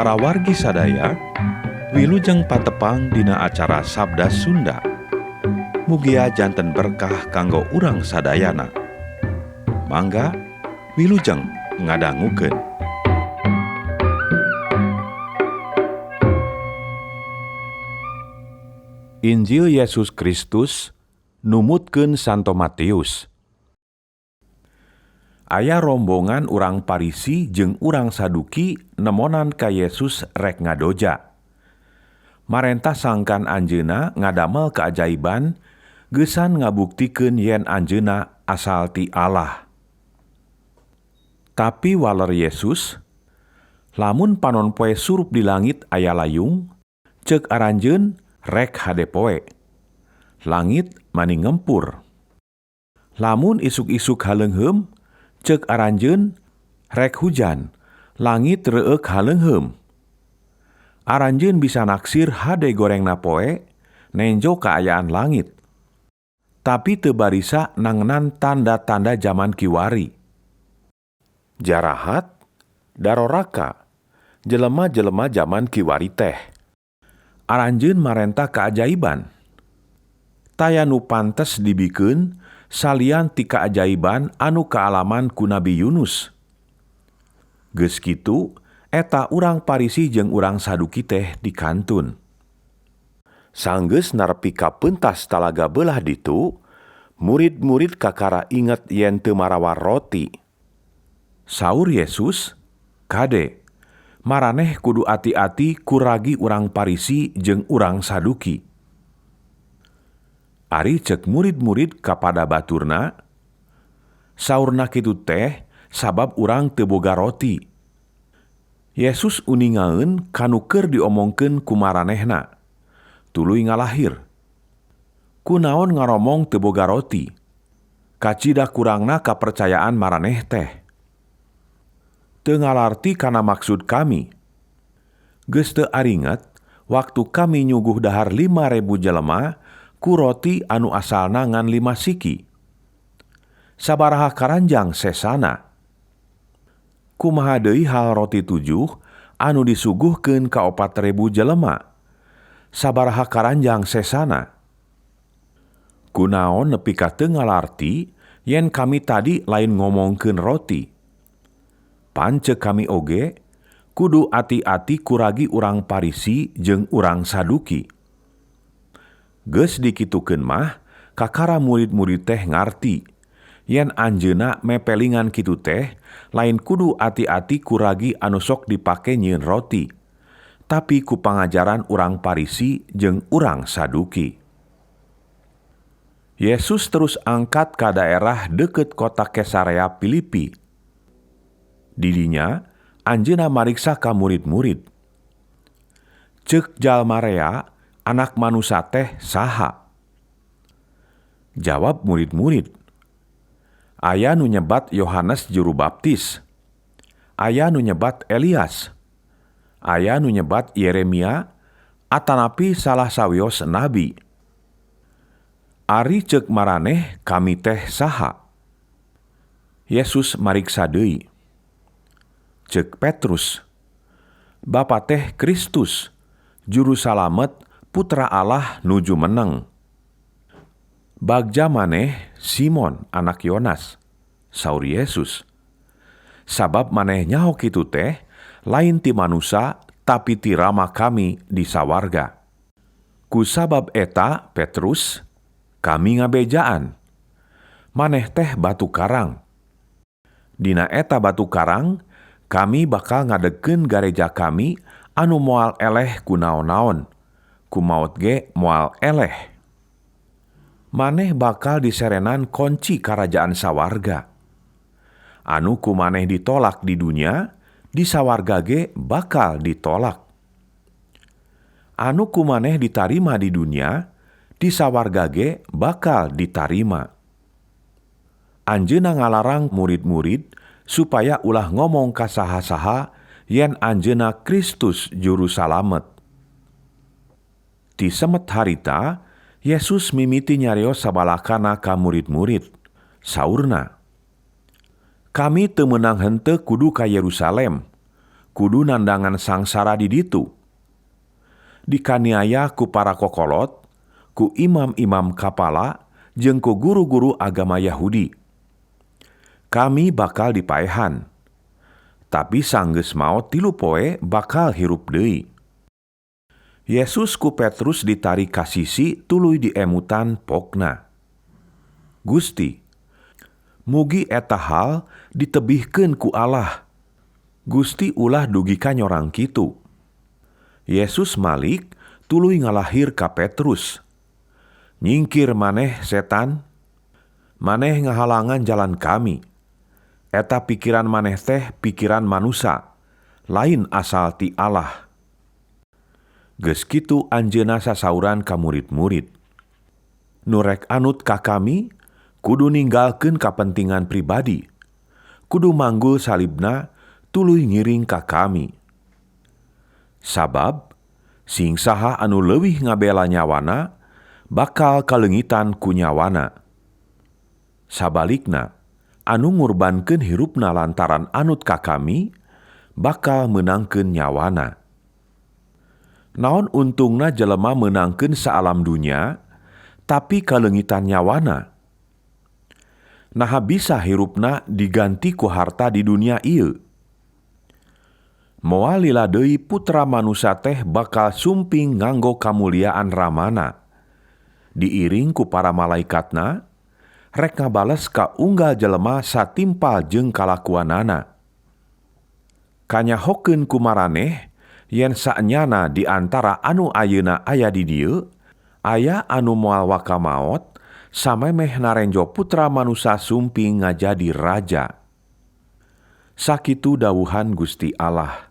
Para wargi sadaya, wilujeng patepang dina acara Sabda Sunda. Mugia janten berkah kanggo urang sadayana. Mangga wilujeng ngadangukeun. Injil Yesus Kristus numutkeun Santo Matius. Aya rombongan urang Parisi jeung urang Saduki nemonan ka Yesus rek ngadoja. Marentah sangkan anjeunna ngadamel keajaiban geusan ngabuktikeun yen anjeunna asal ti Allah. Tapi waler Yesus, lamun panon poe surup di langit aya layung, ceuk aranjeun rek hade poe. Langit mani ngempur. Lamun isuk-isuk haleungheum, ceuk aranjeun rek hujan, langit reueuk haleungheum. Aranjeun bisa naksir hade gorengna poe, nenjo kaayaan langit. Tapi teu barisa nangnan tanda-tanda jaman kiwari. Jarahat, daroraka, jelema-jelema jaman kiwari teh. Aranjeun marenta keajaiban. Taya nu pantes dibikeun salian ti keajaiban anu kaalaman ku Nabi Yunus. Geus kitu, eta urang Parisi jeung urang Saduki teh dikantun. Sanggeus narepi ka pentas talaga beulah ditu, murid-murid kakara inget yen teu marawa roti. Saur Yesus, "Kade, maraneh kudu ati-ati ku ragi urang Parisi jeung urang Saduki." Ari ceuk murid-murid kapada baturna, saurna kitu teh sabab urang teu boga roti. Yesus uningaeun kanu keur diomongkeun ku maranehna, tuluy ngalahir. Kunaon ngaromong teu boga roti? Kacida kurangna kapercayaan maraneh teh. Teu ngalarti kana maksud kami. Geus teu aringet waktu kami nyuguh dahar 5.000 jelema ku roti anu asalna ngan 5 siki. Sabaraha karanjang sesana? Kumaha deui hal roti 7 anu disuguhkeun ka 4.000 jelema? Sabaraha karanjang sesana? Kunaon nepi ka teu ngalarti yen kami tadi lain ngomongkeun roti? Pance kami oge kudu ati-ati kuragi urang Parisi jeung urang Saduki. Geus dikitukeun mah kakara murid-murid teh ngarti yen anjeunna mepelingan kitu teh lain kudu ati-ati kuragi anu sok dipake nyieun roti, tapi ku pangajaran urang Parisi jeung urang Saduki. Yesus terus angkat ka daerah deukeut kota Kesarea Filipi. Didinya anjeunna mariksa ka murid-murid. Ceuk jalma rea, anak manusa teh saha? Jawab murid-murid, aya nu nyebat Yohanes juru baptis, aya nu nyebat Elias, aya nu nyebat Yeremia, atanapi salah sawios nabi. Ari ceuk maraneh kami teh saha? Yesus mariksa deui. Ceuk Petrus, Bapa teh Kristus, juru salamet, putra Allah nuju meneng. Bagja maneh Simon anak Yonas, saur Yesus. Sabab maneh nyaho kitu teh lain ti manusa tapi ti Rama kami di sawarga. Ku sabab eta Petrus, kami ngabejaan. Maneh teh batu karang. Dina eta batu karang, kami bakal ngadegkeun gareja kami anu moal eleh ku naon-naon. Ku maot ge moal eleh. Maneh bakal diserenan kunci karajaan sawarga. Anu ku maneh ditolak di dunia, di sawarga ge bakal ditolak. Anu ku maneh ditarima di dunia, di sawarga ge bakal ditarima. Anjeunna ngalarang murid-murid supaya ulah ngomong ka saha-saha yen anjeunna Kristus juru salamet. Ti semet harita, Yesus mimiti nyarios sabalakana ka murid-murid. Saurna, kami teu meunang henteu kudu ka Yerusalem, Kudu nandangan sangsara di ditu. Dikaniaya ku para kokolot, ku imam-imam kapala, jeung ku guru-guru agama Yahudi. Kami bakal dipaehan. Tapi sanggeus maot 3 poe bakal hirup deui. Yesus ku Petrus ditarik ka sisi tuluy diemutan pokna. Gusti, mugi eta hal ditebihkeun ku Allah. Gusti ulah dugi ka nyorang kitu. Yesus malik tuluy ngalahir ka Petrus. Nyingkir maneh setan, maneh ngahalangan jalan kami. Eta pikiran maneh teh pikiran manusa, lain asal ti Allah. Geus kitu anjeunna sasauran ka murid-murid. Nu rek anut ka kami, kudu ninggalkeun kapentingan pribadi. Kudu manggul salibna, tuluy ngiring ka kami. Sabab, sing saha anu leuwih ngabela nyawana, bakal kaleungitan ku nyawana. Sabalikna, anu ngurbankeun hirupna lantaran anut ka kami, bakal meunangkeun nyawana. Naon untungna jelema meunangkeun saalam dunya, tapi kaleungitan nyawana? Naha bisa hirupna diganti ku harta di dunia ieu? Moal lila deui putra manusa teh bakal sumping nganggo kamuliaan ramana. Diiring ku para malaikatna, rek ngabales ka unggal jelema satimpal jeung kalakuanana. Kanyahokeun ku maraneh, yen saenyana di antara anu ayeuna aya di dieu, aya anu moal waka maot, samemeh narenjo putra manusa sumping ngajadi raja. Sakitu dawuhan Gusti Allah.